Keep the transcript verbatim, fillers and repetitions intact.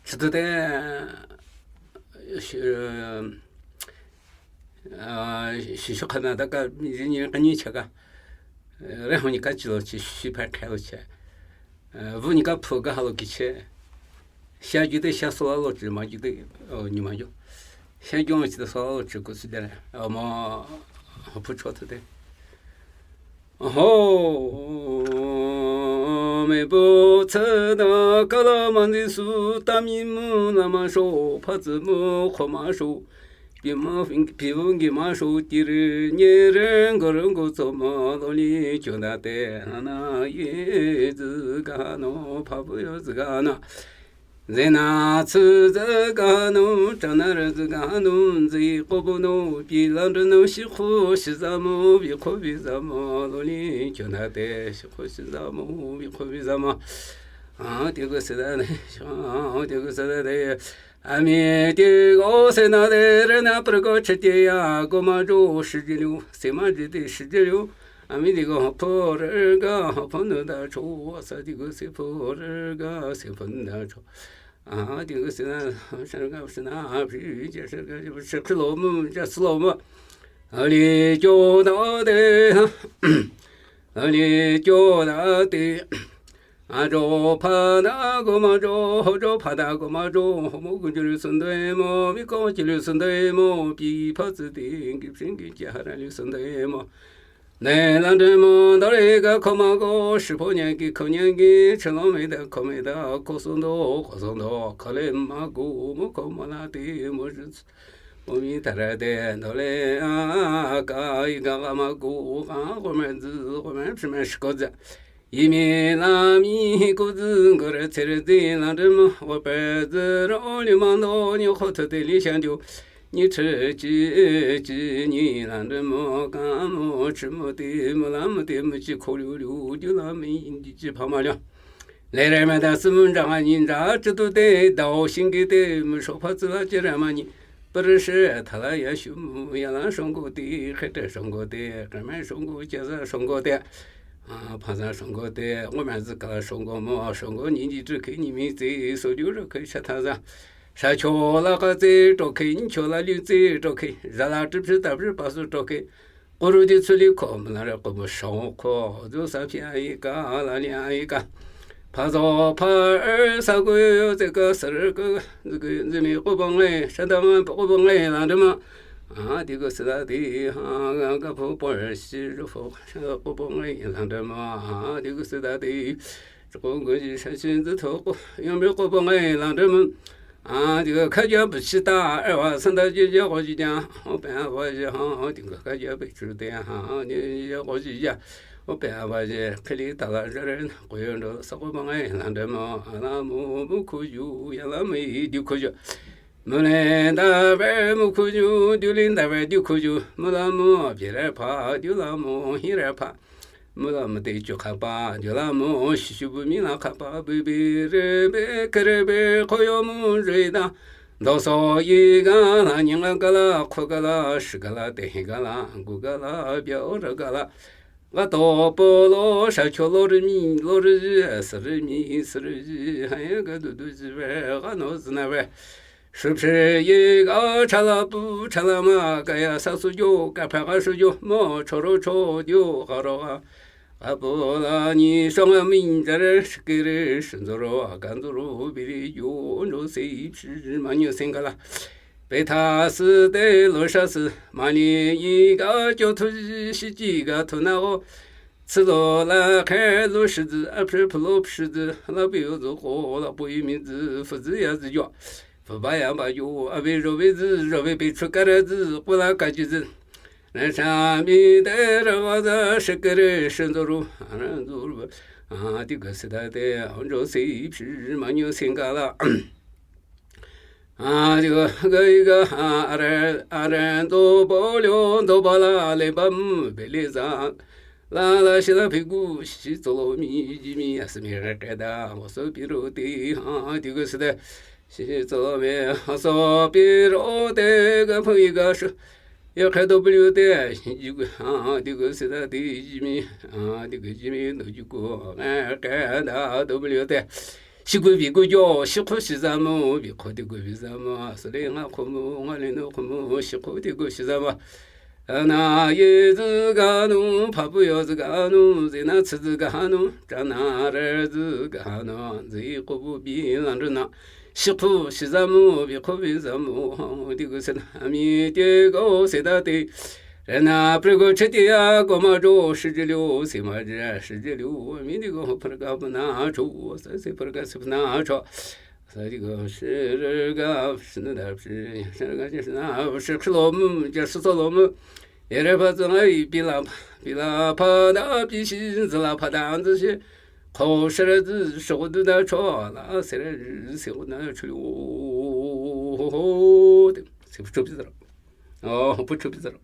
Chitüte, shi, a, shi shokha na da ka, zi nyi ka nyi chaka. Re ho nyi ka chilo chi, shi pha kha lo che. A, vu nyi ka phu ka ha lo ki che. Sha ju de sha so la lo chi ma ju de, o, nyi ma ju. Sha ju chi de so la lo chi ku si de. O, ma, ho phu cho te de. Ho, me bu tsü da ka la ma nzi su ta mi mu la ma sho, pha tsü mu kho ma sho, pi ma, pi bu ngi ma sho, ti ri, nye ri, ngo ri, ngo tso ma, lo li, kyo da te, na na, ye, zi ga no, pha bu yo zi ga na. Zena tsü zega nu, chana re zega nu, zi kobo nu, pi lan re nu, shi khu shi za mo, bi khu bi za mo, lo li, kyo na te, shi khu shi za mo, bi khu bi za mo. A, ti gu se da ne, a, ti gu se da de. A mi ti gu se na de, re na per go che ti ya, go ma jo, shi ji liu, se ma ji de, shi ji liu. A mi ti gu ho pho re ga, ho pho nu da cho, a sa ti gu se pho re ga, se pho nu da cho. A, ti gu se na, sha ga se na, a, pi, ja sha ga, sha klo mo, ja slo mo. A li jo da de, a li jo da de. A jo pha na go ma jo, ho jo pha na go ma jo, ho mo gu ju lu sun de mo, mi ko ji lu sun de mo, pi pha zi de, gi shin gi ja ha ra lu sun de mo. Ne lan de mo, do le ga ko ma go, shi po nyan gi ko nyan gi, chen lo me da ko me da, ko sun do, ko sun do, ko le ma gu, mo ko ma la de, mo ju, mo mi ta ra de, do le, a, ka, i ga ga ma gu, ga, go me zi, go me, shi me shi ko zi. Yi mi la mi ko zi, go re ce re zi, lan de mo, go pe zi, ro li ma do, ni ko te de li shan ju. Ni chi chi chi ni lan de mo ka mo chi mo ti mo la mo ti mo chi ko liu liu ju la mi di chi pa ma liu. Le re ma da si mo nza ma ni nza chi tu te dao xing ge te mo sho pa zi la chi re ma ni. Pe re she ta la ya shu mo ya la shong go ti, khe te shong go ti, khe me shong go, cha za shong go ti. A, pa za shong go ti, wo ma zi ka la shong go mo, shong go ni di chi ke ni mi zi, so ju re ke sha ta za. Sha cho la ka zi to ke, ni cho la liu zi to ke, za la chi phi ta phi pa su to ke. Ko ru di cu li ko, mo la re ko mo shong ko, zu sa phi a yi ka, la li a yi ka. Pa zo pa er sa gu yo yo zi ka, sa re ka, zi ka, zi mi ko bang le, sha da ma ko bang le, la de ma. A, di ko sa da di, ha, ga, ga po po er si, ru po, sha ko bang le, la de ma. A, di ko sa da di. Zhōngguō zhī shāshī zhō tō kō, yōng bē kō bō ngē lāng zhō mō. A, tīng gā kā jā bē shī tā, a wā sāng tā jī jā gō jī jā, hō bē a wā jī hā, tīng gā kā jā bē chū tē hā, jī jā gō jī jā, hō bē a wā jī, khē lī tā lā zhā rē, kō yō zhō sā kō bō ngē lāng zhō mō, a lā mō, mō khū yū, yā lā mō yī, dī khū yū. Mō lē dā bē mō khū yū, dū lī dā bē dī khū yū, mō lā mō, bē rē pā, dū lā mō, hī rē pā. Mō lā mō tē chū khā pā, dū lā mō, shī shū bū mī lā khā pā, bū bē rē bē, kē rē bē, kō yō mō zhē dā. Dō sō yī gā lā, nyī ngā gā lā, kō gā lā, shī gā lā, tē hī gā lā, gū gā lā, byā o rā gā lā. Gā tō pō lō, shā chō lō rī mī, lō rī zhī, sā rī mī, sā rī zhī, hā yā gā dū dū zhī bē, gā nō zhī nā bē. Shū pshē yē gā chā lā pū, chā lā mā, gā yā sā sū jō, gā phā gā shū jō, mō chō rō chō jō, gā rō gā. Gā pō lā nyi shōng a mī, zhā rē shī kē rē, shī nzō rō, gā nzō rō, bē rē jō, nzō sē pshī, mā nyō sē gā lā. Pē thā sī tē lō shā sī, mā nyi yī gā jō tū zhī, shī jī gā tū nā gō. Tsī lō lā khē lō shī zhī, a pshē pū lō pshī zhī, lā pē yō zhō kō, lā pō yī mī zhī, fū zhī yā zhī yō. Fū bā yā bā yō, a bē zhō bē zhī, zhō bē bē chū kā rā zhī, kō lā kā jī zhī. Rā shā mī tē rā gā zhā, shī kē rē, shī nzō rō, a rā nzō rō. A, tī gā sī tā tē, a nzō sē pshī, mā nyō sē gā lā. A, tīng gā, gā, gā, a, a rē, a rē, dō bō lyo, dō bā lā, lē bā mō, bē lē zā. Lā, lā, shī lā, pē gū, shī tsō lō mī, jī mī, a sī mī rē kē dā, wā sō pī rō tē, a, tīng gā sī tē, shī tsō lō mē, a sō pī rō tē, gā pō yī gā shū, yā kē dō bō lyo tē, jī gū, a, tīng gā sī tē, tē jī mī, a, tīng gā jī mī, dō jī gū, a, kē dā, dō bō lyo tē. Shikhu bikhu jo, shikhu shizamo, bikhu dikhu bizamo, sule nga khumo, nga linu khumo, shikhu dikhu shizamo. Ana ye zigano, papu yo zigano, zina tsi zigano, jana re zigano, zi kubu bi lan rena. Shikhu shizamo, bikhu bizamo, dikhu sena, mi te go sedate. Rena prego chetiya, goma jo, shijilio, sima je, shijilio, mi digo, praga bana, cho, sa se praga sipna, cho. Sa digo, shirga, shinada, shirga, shina, shirga, shilom, ja, shisolom. Ere pa zanga, i pila, pila, pa da, pi shi, zala, pa da, anzi shi. Ko shira zi, shodu da, cho, la, sere, se, na, cho, ho, ho, ho, se, cho, bizara. Oh, pucho bizara.